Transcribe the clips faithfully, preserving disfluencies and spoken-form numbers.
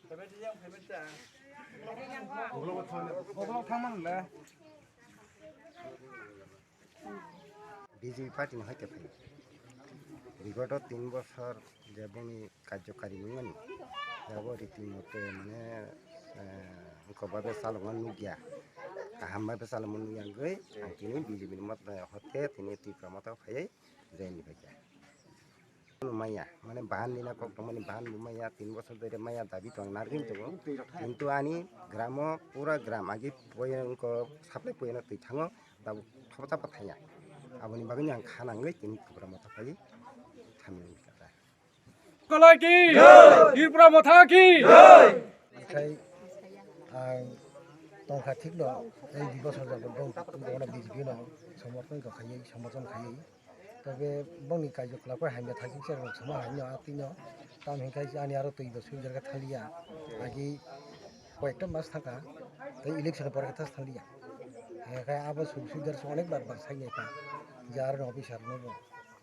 B J P party ni hoite phai. Bigoto tin bosor je boni karjokari wngmani, abo riti mote mane, eh, wngkha babe chalokma nukya, kaham babe chalokma nukya wngwi ang tini B J P ni motha hote tini Tipra motha phaiwi join ni phaikha. Maya, mane bahan nina kok tongmani bahan bo maya, tin bosor dore maya dabi tong narwgwi tongo. Kintu ani gramo pura gram agi poyang ko saple poyang twi thango, tabuk thobo chapa thaya. Aboni bagwi ang kha nangwi tini Tipra motha phai thamni kata. Kalai ki! Jai! Tipra motha ki! Jai! Khai ang tongkha thikno, ei di bosor jago bong, bong B J P no somorthon kha khaiwi, somorthon khaiwi. Tobe bongni kaijo khlakbai hamya thajik se rok sama hamya atwino. Tam hinkhai ani aro twi bo swijak khe thaliya. Agi koyekta mas thangkha, tei election pore khe thas thaliya. Hinkhai abo sub swijak se onek bar bar sai naikha. Je aro officer no bo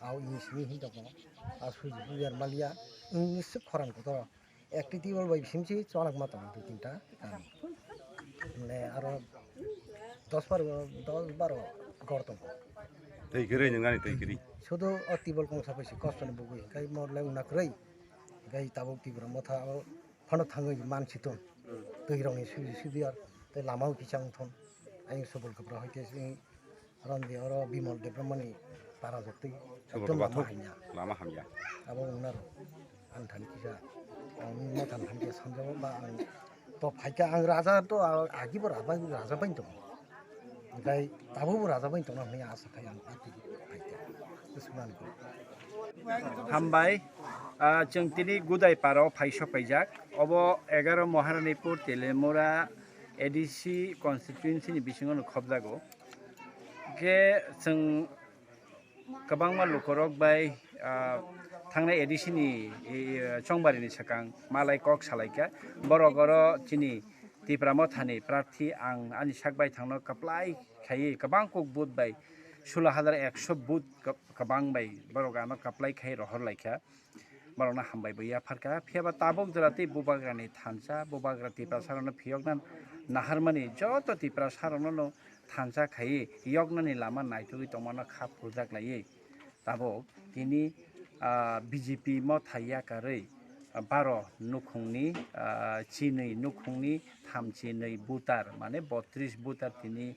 au ini simi hin tongo. A sub swijak maliya. Ini se khorang kotor. Ekti tibol bai bisingo se cholak ma tongo dui tinta kami. Mane aro dos baro, dos baro gor tongo. Tei kwrwi nwng ani tei kwrwi. Sudu o tibol kongsa bai se kosto ni bugwi, hinkhai morle wngna kwrwi. Hinkhai tabuk Tipra motha o phano thangwi man si thung. Twi rok ni sudi sudi ar tei lama o kisa wng thung. Ayang subul kwpra hoite se Ron di oro Bimal Debbarmani para joktwi Subodh ekdom lama Bathok. Hamya. Lama hamya. Abo wngna rw. Ang thani kisa, ang motha thani kisa samjabo ba ang to phaikha ang raja to a-, agi bo raja, raja bai tong. Gai abo bo raja bai tong na hwnwi asa khai ang ati phaikha. Swmani ko. Hambai, ah, chwng tini Gudai parao phai sok paijak. Obo egaro Maharanipur Telemura A D C constituency ni bisingo no khobjago. Khe chwng kwbangma lukurok bai, ah, thangnai A D C ni, eh, chongbarini swkang malai kok salaikha. Borok oro chini Tipra mothani prarthi ang ani sak bai thangno kwplai khaiwi kwbang kok vote bai sulo hajar ekso vote kwbang bai borok ano kwplai khai rohor laikha. Borokno hambai bo yapharkha. Phiya ba tabuk jora tei Bubagrani thansa, Bubagra Tiprasarokno phiyokna naharmani joto Tiprasarokno no thansa khaiwi yoknani lama naitugwi tongmano kha phurjak laiwi tabuk tini, ah, B J P motha yakarwi, ah, baro nukhungni, ah, chinwi nukhungni thamchi nwi voter, mane botris voter tini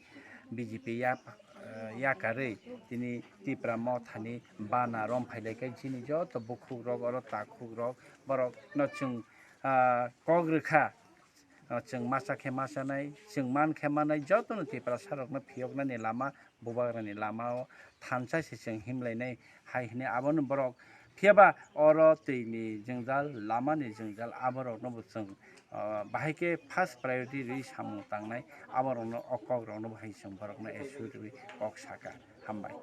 B J P ya, eh, yakarwi tini Tipra mothani bana rom phailaikha chini joto bukhukrok oro takhukrok borokno chwng, ah, kok rwkha, ah, chwng masa khe masanai, chwng man khe manai jotono Tiprasarokno phiyoknani lama, Bubagrani lamao thansa se chwng himlainai hai hwnwi abono borok. Phiya ba oro twini jwngjal, lamani jwngjal, aborokno bo chwng, ah, bahai khe first priority rwi samung tangnai, aborokno o kokrokno bo hai chwng borokno assure rwi kok saka. Hambai.